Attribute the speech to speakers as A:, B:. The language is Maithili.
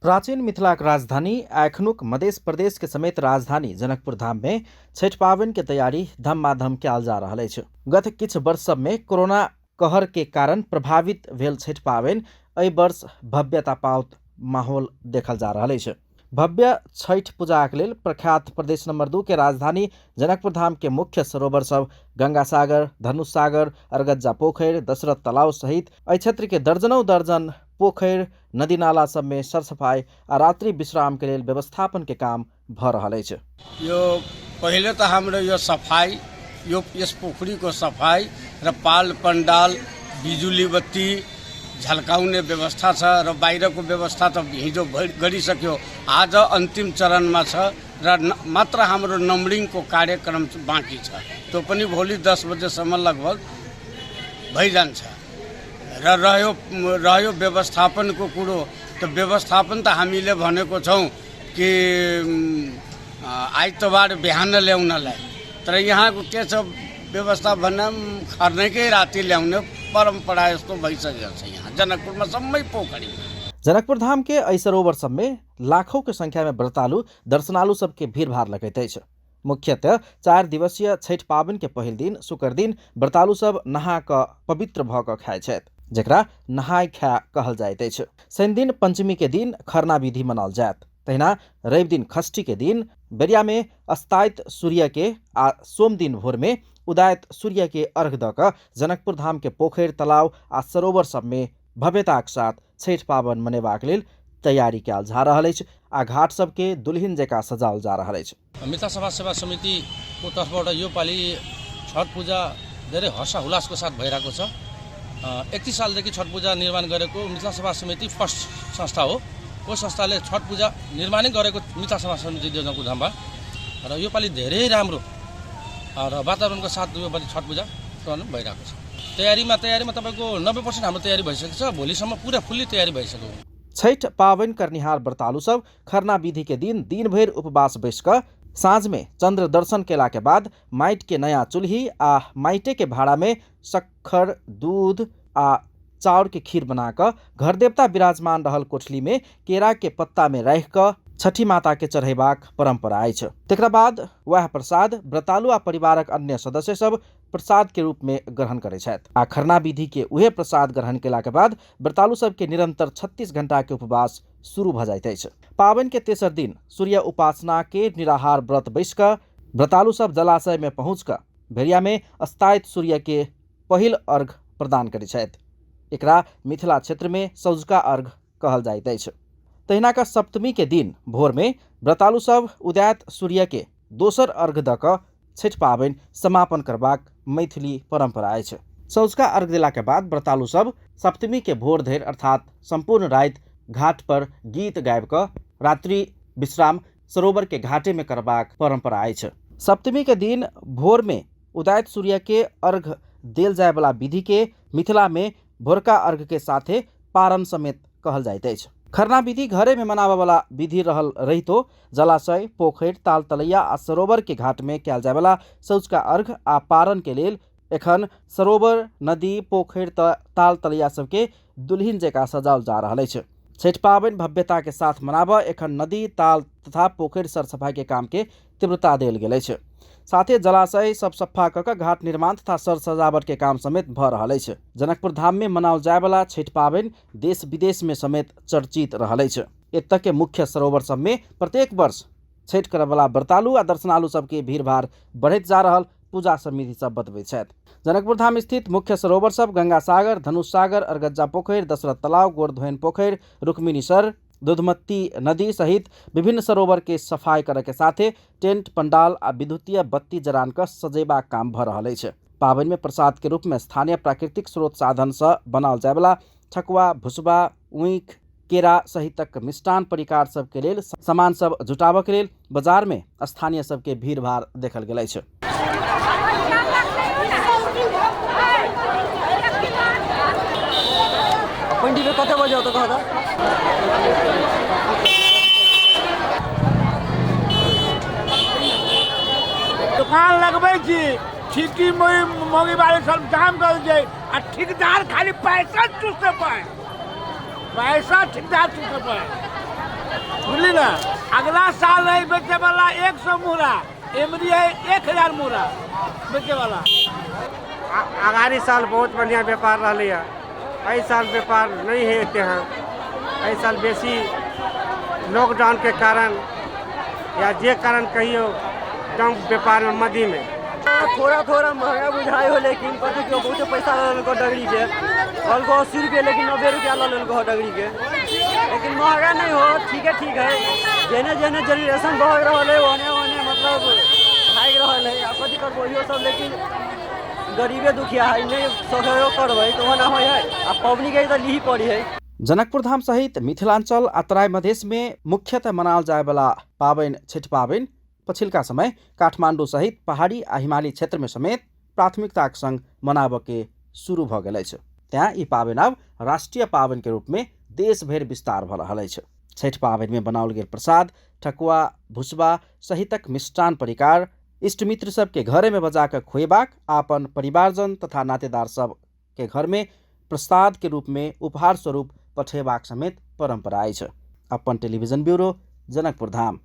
A: प्राचीन मिथिलाक राजधानी आ एखनुक मधेश प्रदेश के समेत राजधानी जनकपुर धाम में छठि पाबनि के तैयारी धमाधम कयल जा रहल अछि। गत किछु वर्ष सब में कोरोना कहर के कारण प्रभावित भेल छठि पाबनि एहि वर्ष भव्यता पाओत माहौल देखल जा रहल अछि। भव्य छठि पूजाक लेल प्रख्यात प्रदेश नंबर 2 के राजधानी जनकपुर धाम के मुख्य सरोवर सब गंगा सागर, धनुष सागर, अरगज्जा पोखरि, दशरथ तालाब सहित एहि क्षेत्र के दर्जनों दर्जन पोखरि, नदी नाला सब में सरसफाई आ रात्रि विश्राम के लेल व्यवस्थापन के काम भ रहल अछि।
B: यो पहिले त हाम्रो यो सफाई, यो यस पोखरीको सफाई र पाल पण्डाल, बिजुली बत्ती झल्काउने व्यवस्था छ र बाहिरको व्यवस्था त हिजो गरिसक्यो, आज अन्तिम चरणमा छ र मात्र हाम्रो नम्बरिङको कार्यक्रम बाँकी छ, त्यो पनि भोलि 10 बजेसम्म लगभग भइजान्छ। र रह्यो व्यवस्थापनको कुरो, त व्यवस्थापन त हामीले भनेको छौँ कि आइतबार बिहान ल्याउनलाई, तर यहाँको के छ व्यवस्था भन्दा खर्नेकै राति ल्याउने परम्परा यस्तो भइसकेको छ यहाँ जनकपुरमा सबै पोखरीमा।
A: जनकपुर धाम के एहि सरोवर सब में लाखों के संख्या में व्रतालु दर्शनालु सबके भीड़भाड़ लगैत अछि। मुख्यतः 4 दिवसीय छठि पाबनि के पहिल दिन शुक्र दिन व्रतालु सब नहा कऽ पवित्र भऽ कऽ खाइ छथि, जकरा नहाय खाय कहल जाइत अछि। शनि दिन पंचमी के दिन खरना विधि मनाओल जायत। तहिना रवि दिन षष्ठी के दिन बेरिया में अस्तायत सूर्य के आ सोम दिन भोर में उदायत सूर्य के अर्घ दऽ कऽ जनकपुर धाम के पोखरि, तालाब आ सरोवर सब में भव्यताक साथ छठि पाबनि मनेबाक लेल तैयारी कयल जा रहल अछि आ घाट सबके दुल्हिन जकाँ सजाओल जा रहल अछि।
C: मिथिला समाज सेवा समितिको तर्फबाट यो पालि छठ पूजा धेरै हर्ष उल्लासको साथ भइरहेको छ। 31 सालदेखि छठ पूजा निर्माण गरेको मिथिला समाज समिति फर्स्ट संस्था हो। यो संस्थाले छठ पूजा निर्माणै गरेको मिथिला समाज समिति जनकपुर धाममा, र यो पालि धेरै राम्रो र वातावरणको साथ यो पालि छठ पूजा गर्नु भइरहेको छ। तयारीमा तपाईँको 90% हाम्रो तयारी भइसकेको छ, भोलिसम्म पुरा फुल्ली तयारी भइसक्यो।
A: छठि पाबनि करनिहार व्रतालु सब खरना विधि के दिन दिनभरि उपवास बैस कऽ साँझ में चंद्र दर्शन केला के बाद माटि के नया चूल्ही आ माटिे के भाड़ा में शक्कर, दूध आ चाउर के खीर बना कऽ घर देवता विराजमान रहल कोठली में केरा के पत्ता में राखि कऽ छठी माता के चढ़ेबाक परंपरा अछि। तकरा बाद वएह प्रसाद व्रतालु आ परिवारक अन्य सदस्य सब प्रसाद के रूप में ग्रहण करै छथि आ खरना विधि के उहे प्रसाद ग्रहण केला के बाद व्रतालु सबके निरंतर 36 घंटा के उपवास शुरू भऽ जाइत अछि। पाबनि के तेसर दिन सूर्य उपासना के निराहार व्रत बैस कऽ व्रतालु सब जलाशय में पहुँच कऽ भेड़िया में अस्तायत सूर्य के पहिल अर्घ प्रदान करै छथि। एकरा मिथिला क्षेत्र में सौझका अर्घ कहल जाइत अछि। तहिना कऽ सप्तमी के दिन भोर में व्रतालु सब उदयत सूर्य के दोसर अर्घ दऽ कऽ छठि पाबनि समापन करबाक मैथिली परंपरा अछि। सौझका अर्घ देला के बाद व्रतालु सब सप्तमी के भोर धरि अर्थात संपूर्ण राति घाट पर गीत गाबि कऽ रात्रि विश्राम सरोवर के घाटे में करबाक परंपरा अछि। सप्तमी के दिन भोर में उदयत सूर्य के अर्घ देल जाय वाला विधि के मिथिला में भोरका अर्घ के साथे पारन समेत कहल जाइत अछि। खरना विधि घरे में मनाबय वाला विधि रहल रहितो जलाशय, पोखरि, ताल तलैया आ सरोवर के घाट में कयल जाय वाला शौचका अर्घ आ पारन के लेल एखन सरोवर, नदी, पोखरि, ताल तलैया सबके दुल्हिन जकाँ सजाओल जा रहल अछि। छठि पाबनि भव्यता के साथ मनाबय एखन नदी, ताल तथा पोखरि सरसफाई के काम के तीव्रता देल गेल अछि। साथे जलाशय सब सफा कऽ कऽ घाट निर्माण तथा सर सजावट के काम समेत भऽ रहल अछि। जनकपुर धाम में मनाओल जाय वाला छठि पाबनि देश विदेश में समेत चर्चित रहल अछि। एतय के मुख्य सरोवर सब में प्रत्येक वर्ष छठि करय वाला व्रतालु आ दर्शनालु सबके भीड़भाड़ बढ़ैत जा रहल पूजा समिति सब बतबैत छथि। जनकपुर धाम स्थित मुख्य सरोवर सब गंगा सागर, धनुष सागर, अरगज्जा पोखरि, दशरथ तालाब, गोरधोइन पोखरि, रुक्मिणी सर, दूधमती नदी सहित विभिन्न सरोवर के सफाई करय के साथे टेंट, पंडाल आ विद्युतीय बत्ती जरान कऽ सजेबाक काम भऽ रहल अछि। पाबनि में प्रसाद के रूप में स्थानीय प्राकृतिक स्रोत साधन सँ बनाओल जाय वाला ठकुआ, भुसबा, ऊख, केरा सहितक मिष्टान परिकार सबके लेल सामान सब जुटाबऽ के लेल बाजार में स्थानीय सबके भीड़भाड़ देखल गेल अछि।
D: कते बजे होतौ कहऽ तऽ?
E: दुकान लगबै छी, ठीकी मौगी बाली सब जाम कर छै आ ठेकेदार खाली पैसा चूसते पाए, पैसा ठेकेदार चूसते पाए। अगला साल है बेचे वाला 100 मुहरा, एमरी है 1000 मुहरा बेचे वाला।
F: अगाड़ी साल बहुत बढ़िआँ व्यापार रहलैए, एहि साल व्यापार नहि है एते। हँ, एहि साल बेसी लॉकडाउनके कारण या जे कारण कहियौ, एकदम व्यापारमे मदीमे।
D: थोड़ा थोड़ा महंगा बुझाइ हो, लेकिन कथी के बहुते पैसा लऽ लेलको डगरी के। कहलको 80 रुपये, लेकिन 90 रुपया लऽ लेलको हो डगरी के। लेकिन महंगा नहीं हो, ठीक है, ठीक है। जेने जेने जनरेशन बढ़ रहल है, ओने ओने मतलब भागि रहल है। आब कथी करबो इहो सब, लेकिन गरीबे दुखिया है, नहि सहयोग करबै तऽ ओना होइ है। आ पबनी के तऽ लिही पड़ी है।
A: जनकपुर धाम सहित मिथिलाञ्चल आ तराई मधेशमे मुख्यतः मनाओल जायवला पाबनि छठि पाबनि पछिल्का समय काठमाडौँ सहित पहाड़ी आ हिमाली क्षेत्रमे समेत प्राथमिकताक संग मनाबऽके शुरू भऽ गेल अछि। तेँ ई पाबनि आब राष्ट्रिय पाबनिके रूपमे देशभरि विस्तार भऽ रहल अछि। छठि पाबनिमे बनाओल गेल प्रसाद, ठकुआ, भुसबा सहितक मिष्टान परिकार इष्टमित्र सबके घरेमे बजा कऽ खुएबाक आ अपन परिवारजन तथा नातेदार सबके घरमे प्रसादके रूपमे उपहार स्वरूप पठेबाक समेत परम्परा अछि। अपन टेलिभिजन ब्युरो, जनकपुर धाम।